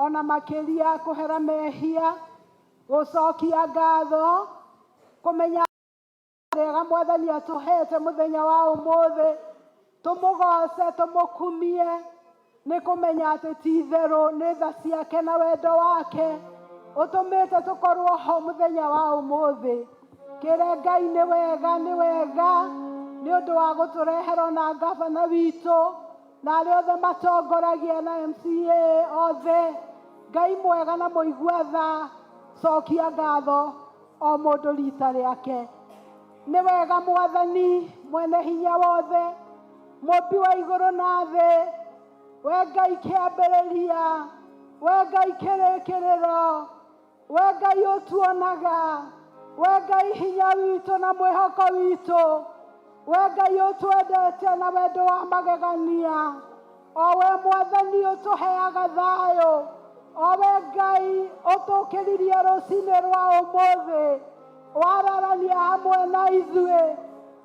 Ona makĩria kũhera mehia, gũcokia ngatho, kũmenya rĩega Mwathani atũhete mũthenya wa ũmũthĩ, tũmũgoce, tũmũkumie, nĩ kũmenya atĩ ti itherũ nĩ tha ciake na wendo wake ũtũmĩte tũkorwo ho mũthenya wa ũmũthĩ. Kĩre Ngai nĩ wega, nĩ wega nĩ ũndũ wa gũtũrehera ona ngabana witũ na arĩa othe matongoragia na MCA othe. Ngai mwega na mũigua tha, cokia ngatho o mũndũ rita rĩake. Nĩ wega Mwathani mwene hinya wothe, mũmbi wa igũrũ na thĩ, we Ngai kĩambĩrĩria, we Ngai kĩrĩkĩrĩro, we Ngai ũtuonaga, we Ngai hinya witũ na mwĩhoko witũ, we Ngai ũtwendete na wendo wa magegania, o we Mwathani ũtũheaga thayũ, o we Ngai ũtũkĩririe rũcinĩ rwa ũmũthĩ, wararania hamwe na ithuĩ,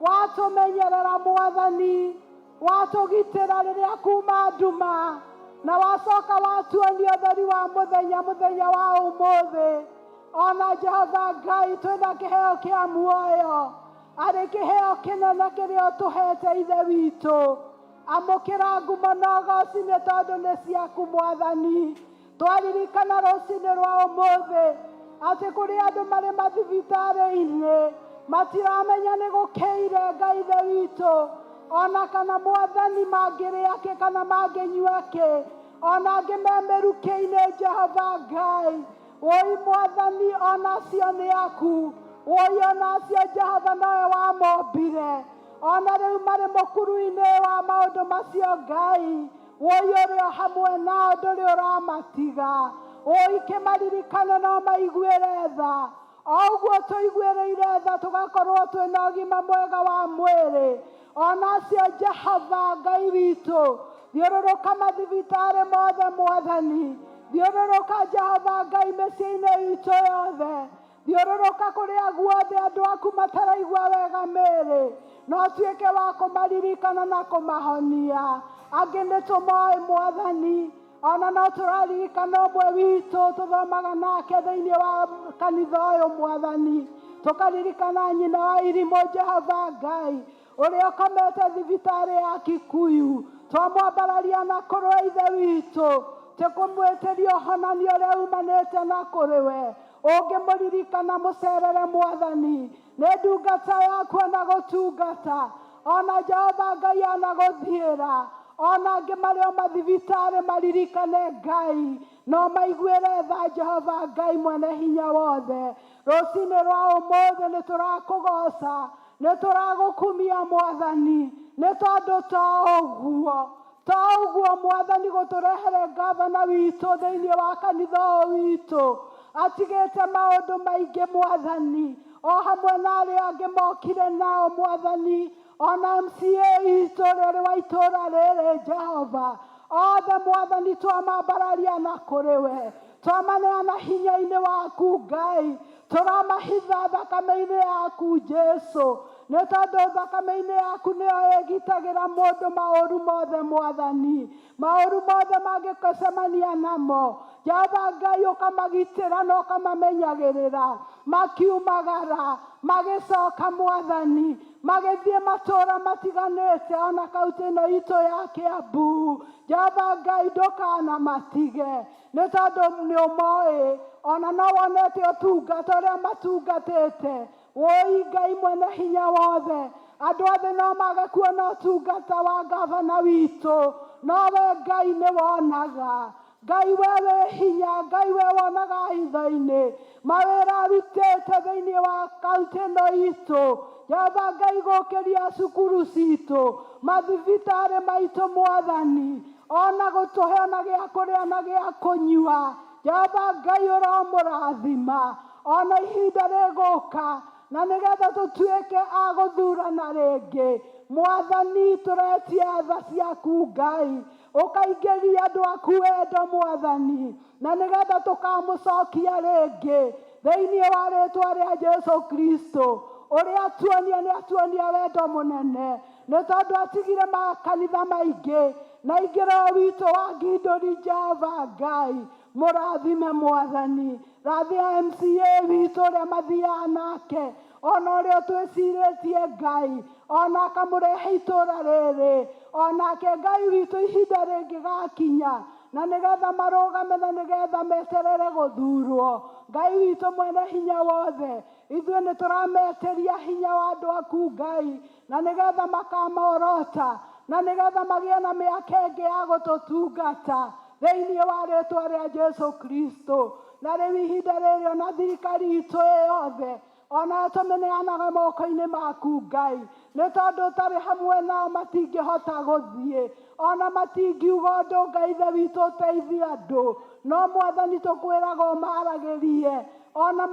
watũmenyerera Mwathani, watũgitĩra rĩrĩa kuma nduma, na wacoka watuonia ũtheri wa mũthenya, mũthenya wa ũmũthĩ. Ona Jehova Ngai twĩna kĩheo kĩa muoyo, arĩ kĩheo kĩnene kĩrĩa ũtũhete Ithe witũ. Amũkĩra ngumo na ũgoci nĩ tondũ nĩ ciaku Mwathani. Twaririkana rũcinĩ rwa ũmũthĩ atĩ kũrĩ andũ marĩ mathibitarĩ-inĩ matiramenya nĩ gũkĩire Ngai Ithe witũ, ona kana Mwathani mangĩrĩa kĩ kana mangĩnyua kĩ, ona angĩ me mĩrukĩ-inĩ Jehova Ngai. Woi Mwathani, ona acio nĩ aku. Woi ona acio Jehova nowe wamombire. Ona rĩu marĩ mũkuru-inĩ wa maũndũ macio Ngai, woi ũrĩ o hamwe nao ndũrĩ ũramatiga. Woi kĩmaririkane no maiguĩre tha. O ũguo tũiguĩrĩire tha tũgakorwo twĩna ũgima mwega wa mwĩrĩ. Ona acio Jehova Ngai witũ, thiũrũrũka mathibitarĩ mothe Mwathani, thiũrũrũka Jehova Ngai mĩciĩ-inĩ itũ yothe, thiũrũrũka kũrĩa guothe andũ aku mataraigua wega mĩĩrĩ, no ũtuĩke wa kũmaririkana na kũmahonia. Angĩ nĩ tũmoĩ Mwathani, ona no tũraririkana ũmwe witũ tũthomaga nake thĩinĩ wa kanitha ũyũ Mwathani, tũkaririkana nyina wa irimũ Jehova Ngai, ũrĩa ũkomete thibitarĩ ya Kikuyu, twamwambararia na kũrĩ Ithe witũ, tũkũmwĩtĩria ũhonania ũrĩa umanĩte na kũrĩ we. Ũngĩmũririkana mũcerere Mwathani, nĩ ndungata yaku ona gũtungata, ona Jehova Ngai anagũthiĩra, ona angĩ marĩ o mathibitarĩ maririkane Ngai, no maiguĩre tha Jehova Ngai mwene hinya wothe. Rũcinĩ rwa ũmũthĩ nĩ tũrakũgoca, nĩ tũragũkumia Mwathani, nĩ tondũ to ũguo, to ũguo Mwathani gũtũrehere ngavana witũ thĩinĩ wa kanitha ũyũ witũ, atigĩte maũndũ maingĩ Mwathani, o hamwe na arĩa angĩ mokire nao Mwathani, ona MCA itũ ũrĩa ũrĩ wa itũũra rĩrĩ Jehova, othe Mwathani twamambararia na kũrĩ we, twamaneana hinya-inĩ waku Ngai, tũramahitha thakame-inĩ yaku Jesu, nĩ tondũ thakame-inĩ yaku nĩyo ĩgitagĩra mũndũ maũru mothe Mwathani, maũru mothe mangĩcemania namo Jehova Ngai ũkamagitĩra na ũkamamenyagĩrĩra, makiumagara magĩcoka Mwathani, magĩthiĩ matũũra matiganĩte ona kaunti ĩno itũ ya Kiambu. Jehova Ngai ndũkanamatige, nĩ tondũ nĩ ũmoĩ, ona no wonete ũtungata ũrĩa matungatĩte. Woi Ngai mwene hinya wothe, andũ othe no mage kuona ũtungata wa ngavana witũ, no we Ngai nĩ wonaga. Ngai we wĩ hinya, Ngai we wonaga hitho-inĩ mawĩra arutĩte thĩinĩ wa kaunti ĩno itũ. Jehova Ngai gũkĩria cukuru citũ, mathibitarĩ maitũ Mwathani, ona gũtũhe ona gĩa kũrĩa na gĩa kũnyua. Jehova Ngai ũromũrathima ona ihinda rĩgũka, na nĩgetha tũtuĩke a gũthurana rĩngĩ. Mwathani tũretia tha ciaku Ngai, ũkaingĩria andũ aku wendo Mwathani, na nĩgetha tũkamũcokia rĩngĩ thĩinĩ wa rĩtwa rĩa Jesu Kristo. Ũrĩa atuonia nĩ atuonia wendo mũnene, nĩ tondũ atigire makanitha maingĩ na ingĩro witũ wa Ngindũri Jehova Ngai. Mũrathime Mwathani. Rathia MCA witũ ũrĩa mathiaga nake, ona ũrĩa twĩcirĩtie Ngai, ona akamũrehe itũra rĩrĩ, onake Ngai witũ ihinda rĩngĩgakinya, na nĩgetha marũgame na nĩgetha meterere gũthurwo. Ngai witũ mwene hinya wothe, ithuĩ nĩ tũrametĩria hinya wa andũ aku Ngai, na nĩgetha makamorota, na nĩgetha magĩe na mĩaka ĩngĩ ya gũtũtungata thĩinĩ wa rĩtwa rĩa Jesu Kristo. Na rĩu ihinda rĩrĩ ona thirikari itũ ĩ yothe, ona tũmĩneanaga moko-inĩ maku Ngai, nĩ tondũ ũtarĩ hamwe nao matingĩhota gũthiĩ, ona matingiuga ũndũ. Ngai Ithe witũ, ũteithie andũ, no Mwathani tũkwĩraga ũmaragĩrie, ona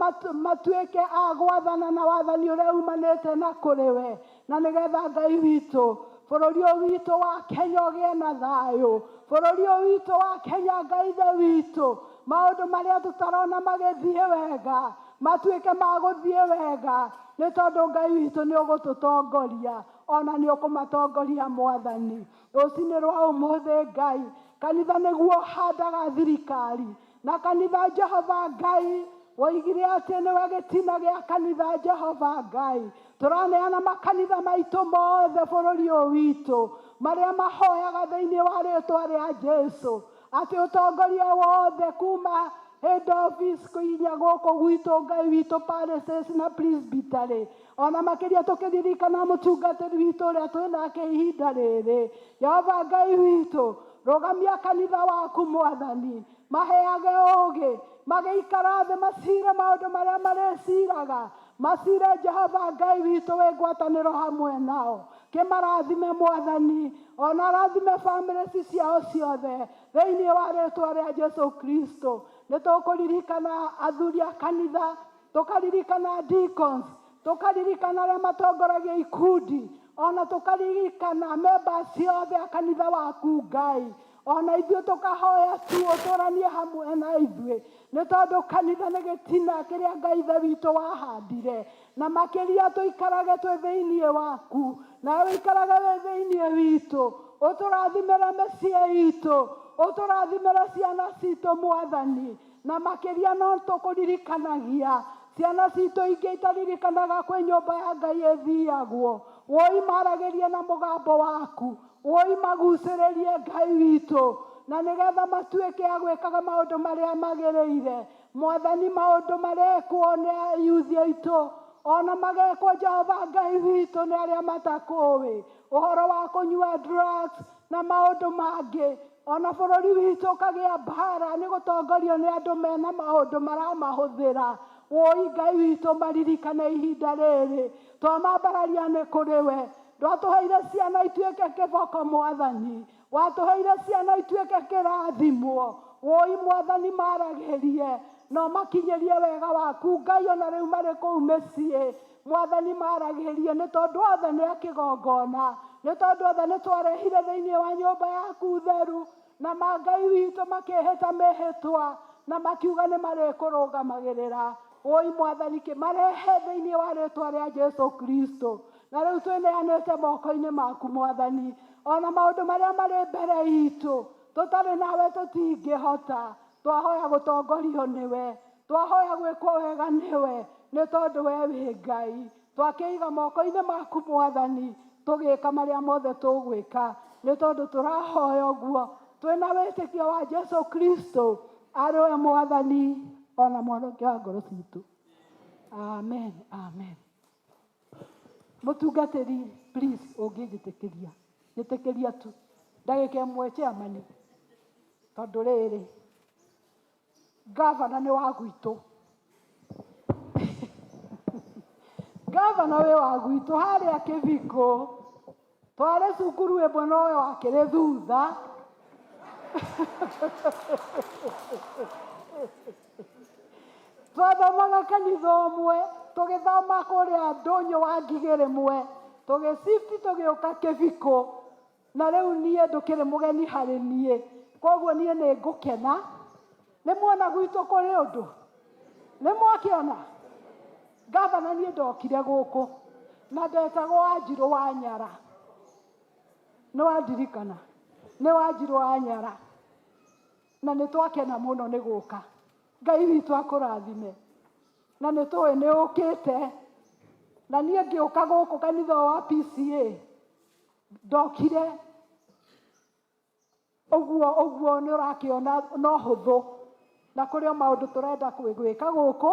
matuĩke a gwathana na wathani ũrĩa umanĩte na kũrĩ we, na nĩgetha Ngai witũ bũrũri ũyũ witũ wa Kenya ũgĩe na thayũ. Bũrũri ũyũ witũ wa Kenya, Ngai Ithe witũ, maũndũ marĩa tũtarona magĩthiĩ wega matuĩke ma gũthiĩ wega, nĩ tondũ Ngai witũ nĩ ũgũtũtongoria, ona nĩ ũkũmatongoria Mwathani. Rũcinĩ rwa ũmũthĩ Ngai, kanitha nĩguo ũhandaga thirikari, na kanitha Jehova Ngai woigire atĩ nĩwe gĩtina gĩa kanitha. Jehova Ngai, tũraneana makanitha maitũ mothe bũrũri ũyũ witũ, marĩa mahoyaga thĩinĩ wa rĩtwa rĩa Jesu, atĩ ũtongoria wothe kuma head office kinya gũkũ gwitũ Ngai witũ, parishes na presbytery, ona makĩria tũkĩririkana mũtungatĩri witũ ũrĩa twĩnake ihinda rĩrĩ. Jehova Ngai witũ, rũgamia kanitha waku Mwathani, maheage ũũgĩ, magĩikara thĩ macire maũndũ marĩa marĩciraga macire. Jehova Ngai witũ, wĩ ngwatanĩro hamwe nao, kĩmarathime Mwathani, ona rathime bamĩrĩ ci ciao ciothe thĩinĩ wa rĩtwa rĩa Jesu Kristo. Nĩ tũkũririkana athuri a kanitha, tũkaririkana deacons, tũkaririkana arĩa matongoragia ikundi, ona tũkaririkana members ciothe a kanitha waku Ngai. Ona ithuĩ tũkahoya tu ũtũranie hamwe na ithuĩ, nĩ tondũ kanitha nĩ gĩtina kĩrĩa Ngai Ithe witũ wahandire, na makĩria tũikarage twĩ thĩinĩ waku, nawe ũikarage wĩ thĩinĩ witũ. Ũtũrathimĩre mĩciĩ itũ, ũtũrathimĩre ciana citũ Mwathani, na makĩria no tũkũririkanagia ciana citũ ingĩ itaririkanaga kwĩ nyũmba ya Ngai ĩthiagwo. Woi maragĩrie na mũgambo waku, woi magucĩrĩrie Ngai witũ, na nĩgetha matuĩke a gwĩkaga maũndũ marĩa magĩrĩire Mwathani. Maũndũ marekwo nĩ ayuthi aitũ, ona magekwo Jehova Ngai witũ nĩ arĩa matakũĩ, ũhoro wa kũnyua drugs na maũndũ mangĩ, ona bũrũri witũ ũkagĩa mbara nĩ gũtongorio nĩ andũ mena maũndũ maramahũthĩra. Woi Ngai witũ, maririkane ihinda rĩrĩ twamambararia nĩ kũrĩ we. Ndwatũheire ciana ituĩke kĩboko Mwathani, watũheire ciana ituĩke kĩrathimwo. Woi Mwathani, maragĩrie no makinyĩrie wega waku Ngai, ona rĩu marĩ kũu mĩciĩ. Mwathani, maragĩrie, nĩ tondũ othe nĩ a kĩgongona, nĩ tondũ othe nĩ twarehire thĩinĩ wa nyũmba yaku theru, na ma Ngai witũ makĩhĩta mĩhĩtwa na makiuga nĩ marĩkũrũgamagĩrĩra. Woi Mwathani, kĩmarehe thĩinĩ wa rĩtwa rĩa Jesu Kristo. Na rĩu twĩneanĩte moko-inĩ maku Mwathani, ona maũndũ marĩa marĩ mbere itũ tũtarĩ nawe tũtingĩhota. Twahoya gũtongorio nĩwe, twahoya gwĩkwo wega nĩwe, nĩ tondũ we wĩ Ngai. Twakĩiga moko-inĩ maku Mwathani, tũgĩka marĩa mothe tũgwĩka, nĩ tondũ tũrahoya ũguo twĩna wĩtĩkio wa Jesu Kristo arĩ we Mwathani ona mwonokia wa ngoro citũ. Amen, amen. Mũtungatĩri, please, ũngĩnjĩtĩkĩria, njĩtĩkĩria tu ndagĩka ĩmwe, chairman, tondũ rĩrĩ gavana nĩ wa gwitũ. Gavana wĩ wa gwitũ harĩa Kĩbiko, twarĩ cukuru ĩmwe, nowe wakĩrĩ thutha. Twathomaga kanitha ũmwe, tũgĩthoma kũrĩa ndũnyũ wa Ngigĩ rĩmwe, tũgĩcifti tũgĩũka Kĩbiko, na rĩu niĩ ndũkĩrĩ mũgeni harĩ niĩ. Koguo niĩ nĩ ngũkena nĩ muona gwitũ kũrĩ ũndũ nĩ mwakĩona gavana. Niĩ ndokire gũkũ na ndetagwo Wanjirũ wa Nyara, nĩ wandirikana? Nĩ Wanjirũ wa Nyara. Na nĩ twakena mũno nĩ gũka. Ngai witũ akũrathime. Na nĩ tũĩ nĩ ũkĩte. Na niĩ ngĩũka gũkũ kanitha wa PCA ndokire ũguo ũguo, nĩ ũrakĩona no hũthũ na kũrĩ o maũndũ tũrenda gwĩka gũkũ,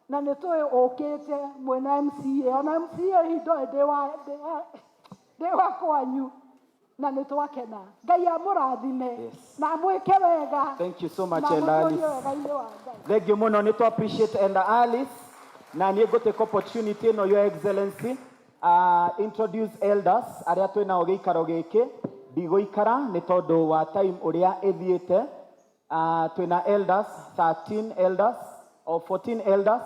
na nĩ tũĩ ũkĩte mwĩna MCA, ona MCA hihi ndoĩ ndĩ wa kwanyu, na nĩ twakena. Ngai amũrathime na amwĩke wega. Thank you so much, na Elder amũtũrie Alice. Wega-inĩ wa Ngai. Thank you mũno, nĩ tũ appreciate Elder Alice, na niĩ ngũ take opportunity ĩno, Your Excellency, introduce elders arĩa twĩ nao gĩikaro gĩkĩ. Ndigũikara nĩ tondũ wa time ũrĩa ĩthiĩte. Twĩna elders 13 elders or 14 elders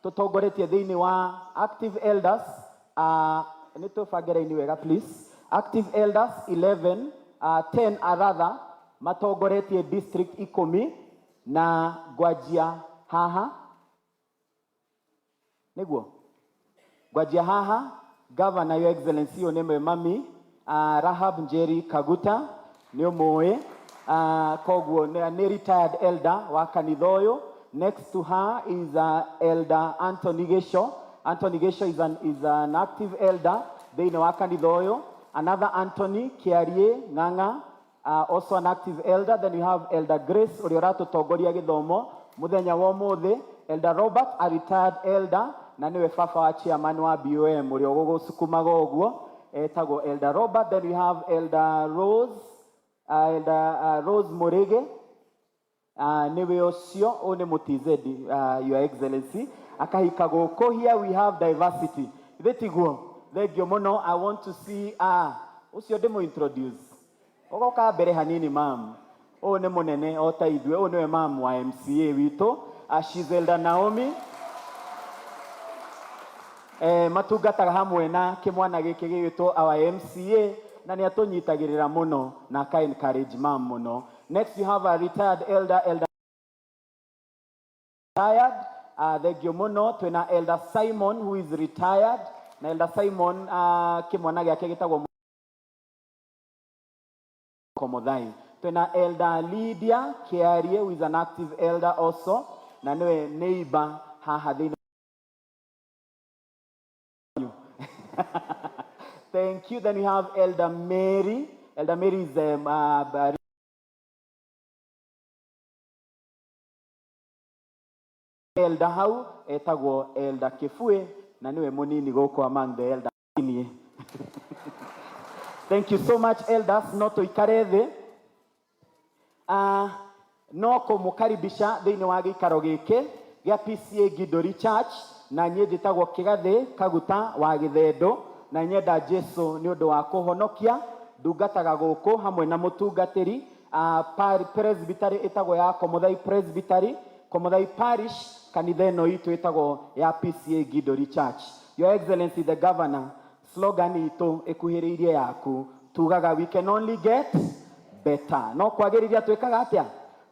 tũtongoretie thĩinĩ wa active elders. Nĩ tũbange raini wega, please. Active elders 11, 10 rather, matongoretie district 10, na ngwanjia haha nĩguo ngwanjia haha. Governor, Your Excellency, ũyũ nĩwe mami, Rahab Njeri Kaguta, nĩ ũmũĩ, koguo nĩ retired elder wa kanitha ũyũ. Next to her is Elder Anthony Gesho. Anthony Gesho is an active elder thĩinĩ wa kanitha ũyũ. Another Anthony Kiarie Ng'ang'a, also an active elder. Then we have Elder Grace, ũrĩa ũratũtongoria gĩthomo mũthenya wa ũmũthĩ. Elder Robert, a retired elder, na nĩwe baba wa chairman wa BOM ũrĩa ũgũgũsukumaga ũguo, etagwo Elder Robert. Then we have Elder Rose, Elder Rose Murige, nĩwe ũcio, ũyũ nĩ mũtizedi, Your Excellency, akahika gũkũ. Here we have diversity, ithe tiguo? Thank you mũno. I want to see, ũcio ndĩmũ introduce, ũgoka mbere hanini, mam. Ũyũ nĩ mũnene o ta ithuĩ, ũyũ nĩwe mam wa MCA witũ, she's Elder Naomi. Matungataga hamwe na kĩmwana gĩkĩ gĩgĩtwo our MCA, na nĩ atũnyitagĩrĩra mũno na aka encourage mam mũno. Next you have a retired elder, elder retired, thank you mũno. Twĩna Elder Simon, who is retired, na Elder Simon, kĩmwana gĩake gĩtagwo Komothai. Twĩna Elder Lydia Kiarie, who is an active elder also, na nĩwe neighbor haha thĩinĩ. Thank you. Then we have Elder Mary. Elder Mary is elder hau etagwo Elder Kifue, na niwe munini gũkũ among the elder niĩ. Thank you so much, elders. No tũikare thĩ. No kũmũkaribisha thĩinĩ wa gĩikaro gĩkĩ gĩa PCA Gindori Church, na niĩ njĩtagwo Kĩgathĩ Kaguta wa Gĩthendũ, na nyenda Jesu nĩ ũndũ wa kũhonokia. Ndungataga gũkũ hamwe na mũtungatĩri, presbytery ĩtagwo ya Komothai Presbytery, Komothai Parish. Kanitha ĩno itũ ĩtagwo ya PCA Gindori Church. Your Excellency the Governor, slogan itũ ĩkuhĩrĩirie yaku, tugaga, "We can only get better." No kwagĩrĩria twĩkaga atĩa?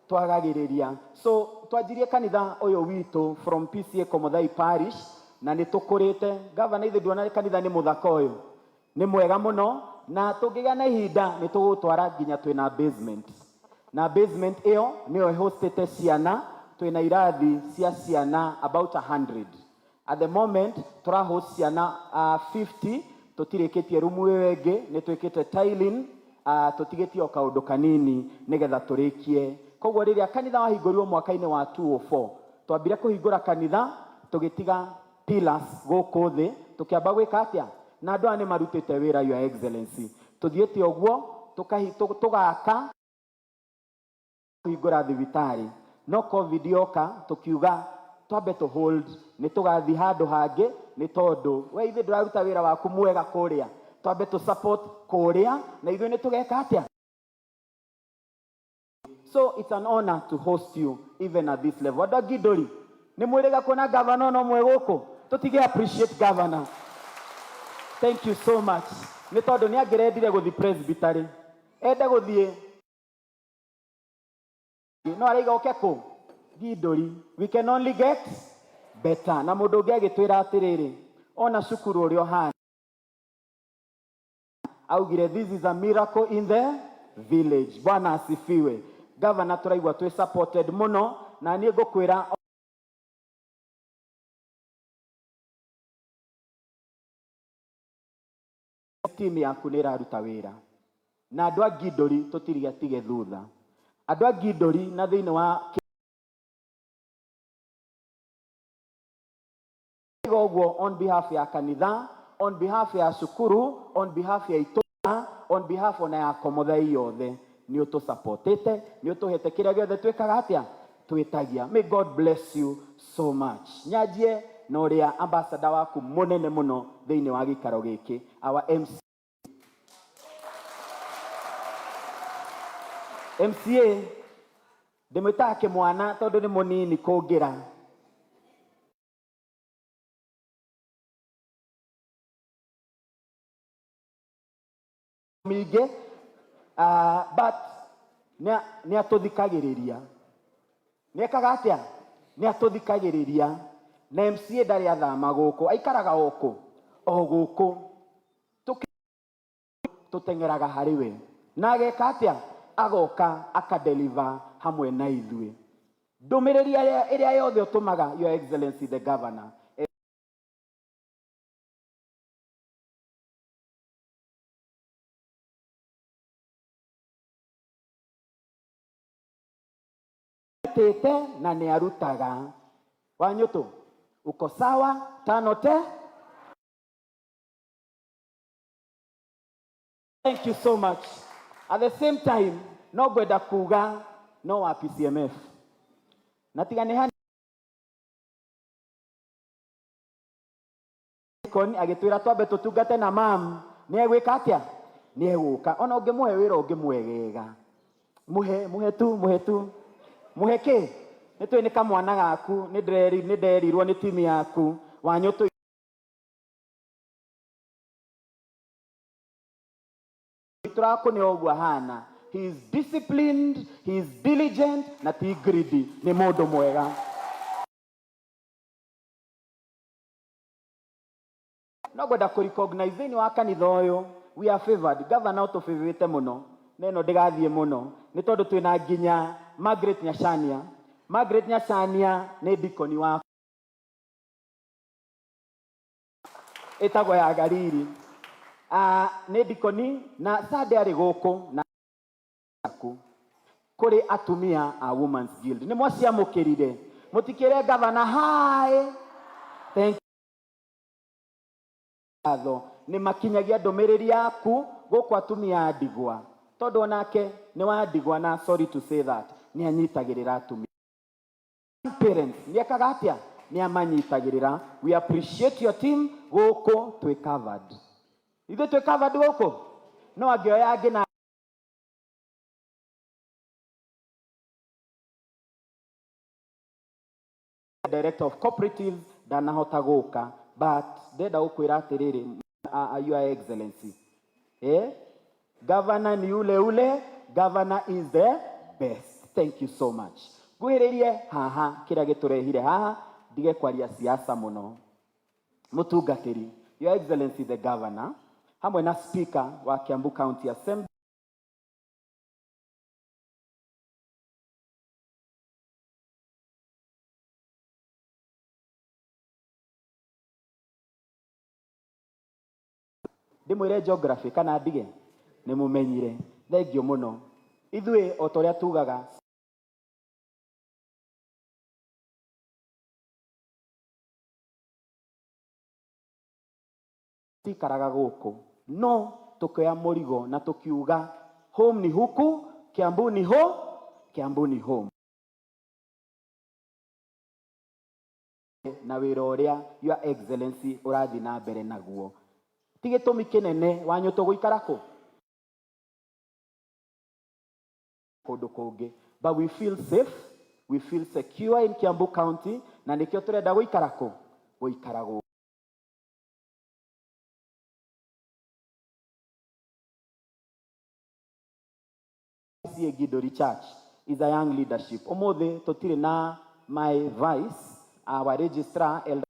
Twagagĩrĩria. So twanjirie kanitha ũyũ witũ from PCA Komothai Parish, na nĩ tũkũrĩte. Governor, ithe nduona kanitha nĩ mũthaka ũyũ? Nĩ mwega mũno, na tũngĩgĩa na ihinda nĩ tũgũtwara nginya twĩna basement, na basement ĩyo nĩyo ĩhostĩte ciana. Twĩna irathi cia ciana about 100 at the moment. Tũrahost ciana 50. Tũtirĩkĩtie rumu ĩyo ĩngĩ, nĩ twĩkĩte tiling, tũtigĩtie o kaũndũ kanini nĩgetha tũrĩkie. Koguo rĩrĩa kanitha wahingũrirwo mwaka-inĩ wa 204, twambire kũhingũra kanitha, tũgĩtiga pillars gũkũ thĩ, tũkĩamba gwĩka atĩa, na andũ aya nĩ marutĩte wĩra. Your Excellency, tũthiĩte ũguo tũgaka kũhingũra thibitarĩ, no COVID yoka, tũkiuga twambe tũ hold, nĩ tũgathiĩ handũ hangĩ, nĩ tondũ we ithuĩ ndũraruta wĩra waku mwega kũrĩa, twambe tũ support kũrĩa na ithuĩ nĩ tũgeka atĩa. So it's an honor to host you even at this level. Andũ a Ngindũri, nĩ mwĩrĩga kuona governor no mwe gũkũ? Tũtige appreciate governor. Thank you so much, nĩ tondũ nĩ angĩrendire gũthiĩ presbytery, ende gũthiĩ, no araiga oke kũ Ngindũri. We can only get better. Na mũndũ ũngĩ agĩtwĩra atĩrĩrĩ, ona cukuru ũrĩa ũhana, augire, "This is a miracle in the village." Bwana asifiwe. Gavana tũraigua twĩ supported mũno, na niĩ ngũkwĩra team yaku nĩ ĩraruta wĩra, na andũ a Ngindũri tũtirigatige thutha. Andũ a Ngindũri na thĩinĩ wa ũguo, on behalf ya kanitha, on behalf ya cukuru, on behalf ya itũra, on behalf ona ya komothai yothe, nĩ ũtũsupportĩte, nĩ ũtũhete kĩrĩa gĩothe twĩkaga atĩa twĩtagia. May God bless you so much. Nyanjie na ũrĩa ambassador waku mũnene mũno thĩinĩ wa gĩikaro gĩkĩ, our MC MCA, ndĩmwĩtaga kĩmwana tondũ nĩ mũnini kũngĩra. Mingĩ, but nĩ atũthikagĩrĩria. Nĩ ekaga atĩa? Nĩ atũthikagĩrĩria. Na MCA ndarĩ athama gũkũ, aikaraga o kũ o gũkũ. Tũteng'eraga harĩ we na ageka atĩa? Agoka akadeliver hamwe na ithuĩ ndũmĩrĩri ĩrĩa yothe ũtũmaga, Your Excellency the Governor. Tĩte na nĩ arutaga. Wanyũtũ, uko sawa? Tano te. Thank you so much. At the same time, no ngwenda kuga no wa PCMF na tiga nĩ agĩtwĩra twambe tũtungate na mam, nĩ egwĩka atĩa? Nĩ egũka. Ona ũngĩmũhe wĩra ũngĩ mwegega, mũhe, mũhe tu, mũhe tu, mũhe kĩ nĩ tũĩ nĩ kamwana gaku. Nĩ nderirwo nĩ timu yaku Wanyũtũ tũrakũnĩ ũguo ahana. He is disciplined, he is diligent na ti greedy. Nĩ mũndũ mwega. No ngwenda kũ recognize thĩinĩ wa kanitha ũyũ, we are favored. Governor ũtũbĩvĩte mũno, na ĩno ndĩgathiĩ mũno nĩ tondũ twĩna nginya Margaret Nyacania. Margaret Nyacania nĩ dikoni wa ĩtagwo ya Galili. Nĩ dikoni na Sunday arĩ gũkũ na aku kũrĩ atumia a Women's Guild. Nĩ mwaciamũkĩrire? Mũtikĩre gavana hi. Thank ngatho. Nĩ makinyagia ndũmĩrĩri yaku gũkũ atumia a ndigwa, tondũ onake nĩ wa ndigwa, na sorry to say that, nĩ anyitagĩrĩra atumia parents. Nĩ ekaga atĩa? Nĩ amanyitagĩrĩra. We appreciate your team. Gũkũ twĩ covered, ithuĩ twĩ covered gũkũ. No angĩoya angĩ na director of cooperatives ndanahota gũka, but ndenda gũkwĩra atĩrĩrĩ, Your Excellency, eh? Governor ni ule ule, governor is the best. Thank you so much. Ngwĩrĩrie haha kĩrĩa gĩtũrehire haha, ndige kwaria siasa mũno. Mũtungatĩri, Your Excellency the Governor, hamwe na Speaker wa Kiambu County Assembly, ndĩmwĩre geography kana ndige nĩ mũmenyire. Thengiũ mũno. Ithuĩ o ta ũrĩa tugaga, tikaraga gũkũ, no tũkĩoya mũrigo na tũkiuga home ni huku, Kiambu ni ho, Kiambu ni home. Na wĩra ũrĩa Your Excellency ũrathiĩ na mbere naguo, ti gĩtũmi kĩnene Wanyũtũ gũikara kũ kũndũ kũngĩ, but we feel safe, we feel secure in Kiambu County, na nĩkĩo tũrenda gũikara kũ gũikara gũkũ. PCEA Ngindũri Church is a young leadership. Ũmũthĩ tũtirĩ na my vice, our registrar, Elder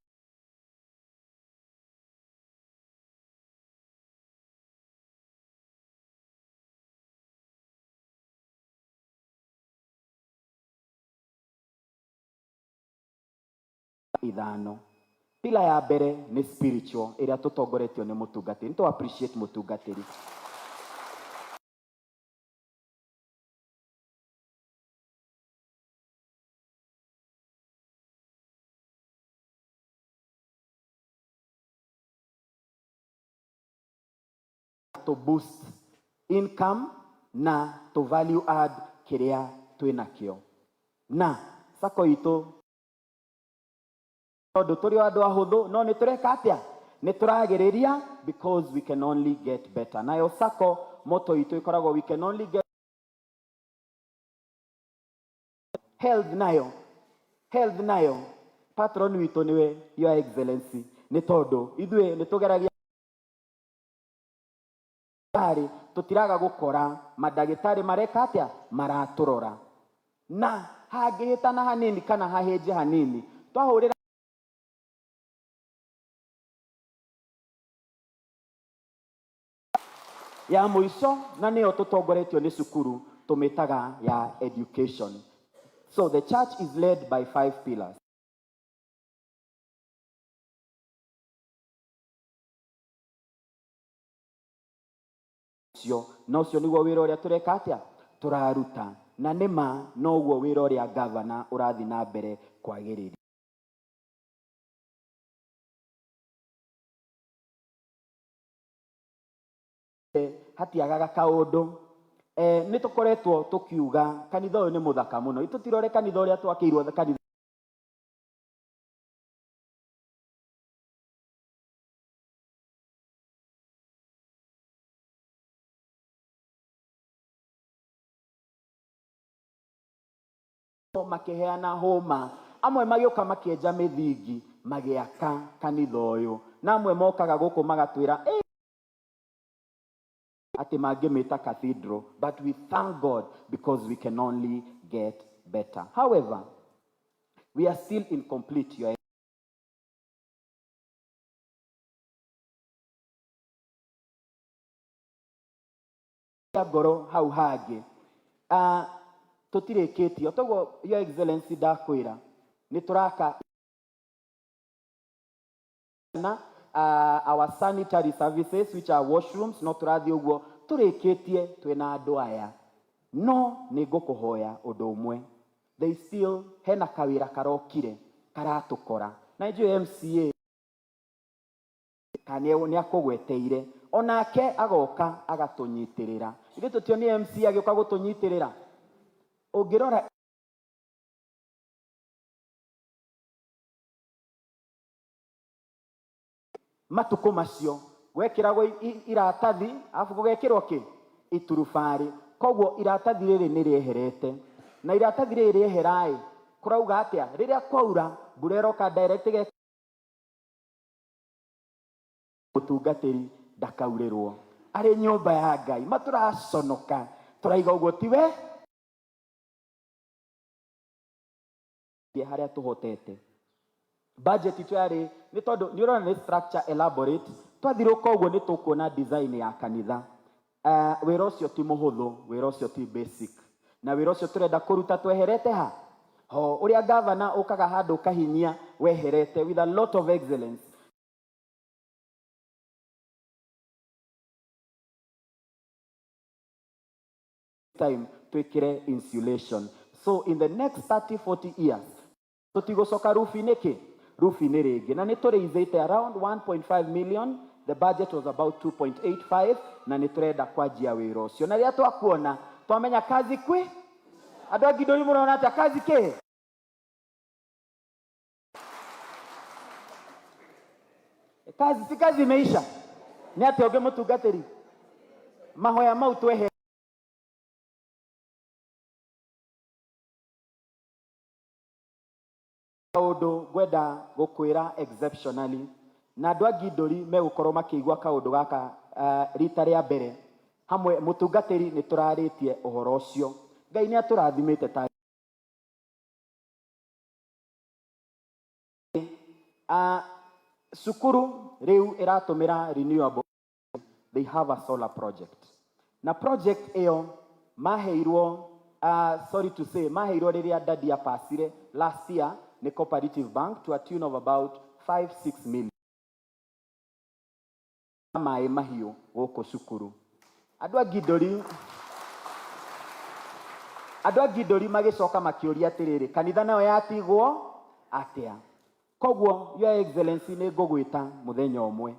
ithano. Pillar ya mbere nĩ spiritual, ĩrĩa tũtongoretio nĩ mũtungatĩri. Nĩ tũ appreciate mũtungatĩri. To boost income na to value add kĩrĩa twĩnakĩo na sacco itũ, tondũ tũrĩ o andũ ahũthũ, no nĩ tũreka atĩa? Nĩ tũragĩrĩria, because we can only get better. Nayo sacco motto itũ ĩkoragwo, "We can only get health." Nayo health nayo patron witũ nĩwe Your Excellency, nĩ tondũ ithuĩ nĩ tũgeragia ndagĩtarĩ, tũtiraga gũkora mandagĩtarĩ mareka atĩa, maratũrora, na hangĩhĩtana hanini kana hahĩnje hanini, twahũrĩra ya mũico, na nĩyo tũtongoretio nĩ cukuru, tũmĩtaga ya education. So the church is led by five pillars. Ũcio na ũcio nĩguo wĩra ũrĩa tũreka atĩa, tũraruta, na nĩma noguo wĩra ũrĩa gavana ũrathiĩ na mbere kwagĩrĩria. Hatiagaga kaũndũ. Nĩ tũkoretwo tũkiuga kanitha ũyũ nĩ mũthaka mũno. Tũtirore kanitha ũrĩa twakĩirwo, kanitha makĩheana hũma, amwe magĩũka makĩenja mĩthingi magĩaka kanitha ũyũ, na amwe mokaga gũkũ magatwĩra, "Eh, atĩ mangĩmĩta cathedral." But we thank God because we can only get better. However, we are still incomplete, Your ngoro hau hangĩ. Tũtirĩkĩtie toguo, Your Excellency, ndakwĩra nĩ tũraka na our sanitary services, which are washrooms, no tũrathiĩ ũguo tũrĩkĩtie twĩna andũ aya. No nĩ ngũkũhoya ũndũ ũmwe. They still hena kawĩra karokire karatũkora, na njũĩ MCA kana nĩ akũgweteire, onake agoka agatũnyitĩrĩra. Ithuĩ tũtionire MCA agĩũka gũtũnyitĩrĩra. Ũngĩrora matukũ macio gwekĩragwo iratathi, arabu gũgekĩrwo kĩ iturubarĩ. Koguo iratathi rĩrĩ nĩ rĩeherete, na iratathi rĩrĩ rĩehera-ĩ, kũrauga atĩa? Rĩrĩa kwaura, mbura ĩroka direct mũtungatĩri ndakaurĩrwo arĩ nyũmba ya Ngai. Matũraconoka, tũraiga ũguo tiwe harĩa tũhotete. Budget itũ yarĩ nĩ tondũ nĩ ũrona nĩ structure elaborate. Twathirũka ũguo nĩ tũkuona design ya kanitha. Wĩra ũcio ti mũhũthũ, wĩra ũcio ti basic, na wĩra ũcio tũrenda kũruta tweherete ha ho ũrĩa gavana ũkaga handũ ũkahinyia weherete with a lot of excellence. Time twĩkĩre insulation, so in the next 30 40 years tũtigũcoka rubi-inĩ kĩ rubi-inĩ rĩngĩ. Na nĩ tũrĩithĩte around 1.5 million. The budget was about 2.85, na nĩ tũrenda kwanjia wĩra ũcio. Na rĩrĩa twakuona, twamenya kazi kwĩ andũ a Ngindũri. Mũrona atĩa? Kazi kĩ kazi si kazi imeisha. Nĩ atĩa ũngĩ, mũtungatĩri? Mahoya mau twehe kaũndũ ngwenda gũkwĩra exceptionally, na andũ a Ngindũri megũkorwo makĩigua kaũndũ gaka rita rĩa mbere. Hamwe mũtungatĩri nĩ tũrarĩtie ũhoro ũcio. Ngai nĩ atũrathimĩte ta cukuru rĩu ĩratũmĩra renewable. They have a solar project, na project ĩyo maheirwo, sorry to say, maheirwo rĩrĩa daddy apasire last year. Nĩ Cooperative Bank to a tune of about 5 6 million. Maĩ mahiũ gũkũ cukuru, andũ a Ngindori, andũ a Ngindori magĩcoka makĩũria atĩrĩrĩ, kanitha nayo yatigwo atĩa? Koguo, Your Excellency, nĩ ngũgwĩta mũthenya ũmwe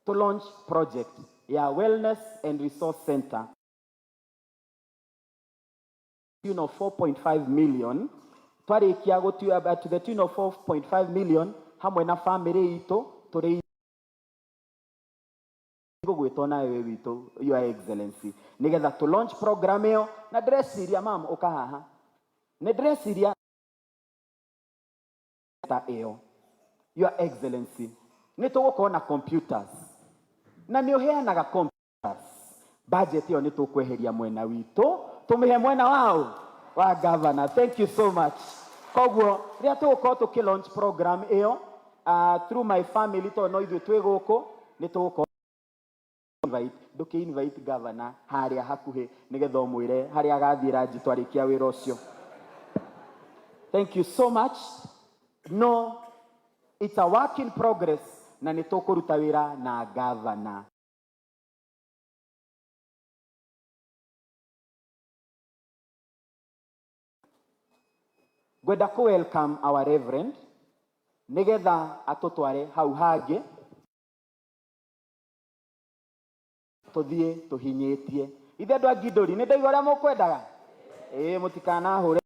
to launch project ya Wellness and Resource Center tune of 4.5 million. Twarĩkia gũtua to the tune of 4.5 million hamwe na family itũ tũrĩ ngũgwĩtwo nawe wĩ witũ, Your Excellency, nĩgetha tũ launch program ĩyo. Na ndĩreciria, mam, ũka haha, nĩ ndĩreciria ta ĩyo, Your Excellency, nĩ tũgũkorwo na computers na nĩ ũheanaga computers. Budget ĩyo nĩ tũkweheria mwena witũ tũmĩhe mwena wao wa governor. Thank you so much. Koguo rĩrĩa tũgũkorwo tũkĩ launch program ĩyo through my family, tondũ no ithuĩ twĩ gũkũ, nĩ tũgũkorwo invite, ndũkĩ invite governor harĩa hakuhĩ nĩgetha ũmwĩre harĩa agathiĩ ranji twarĩkia wĩra ũcio. Thank you so much. No it's a work in progress na nĩ tũkũruta wĩra na governor. Ngwenda kũ welcome our reverend nĩgetha atũtware hau hangĩ tũthiĩ tũhinyĩtie. Ithe andũ a Ngindori, nĩ ndaigua ũrĩa mũkwendaga. Ĩĩ, mũtikanahũre.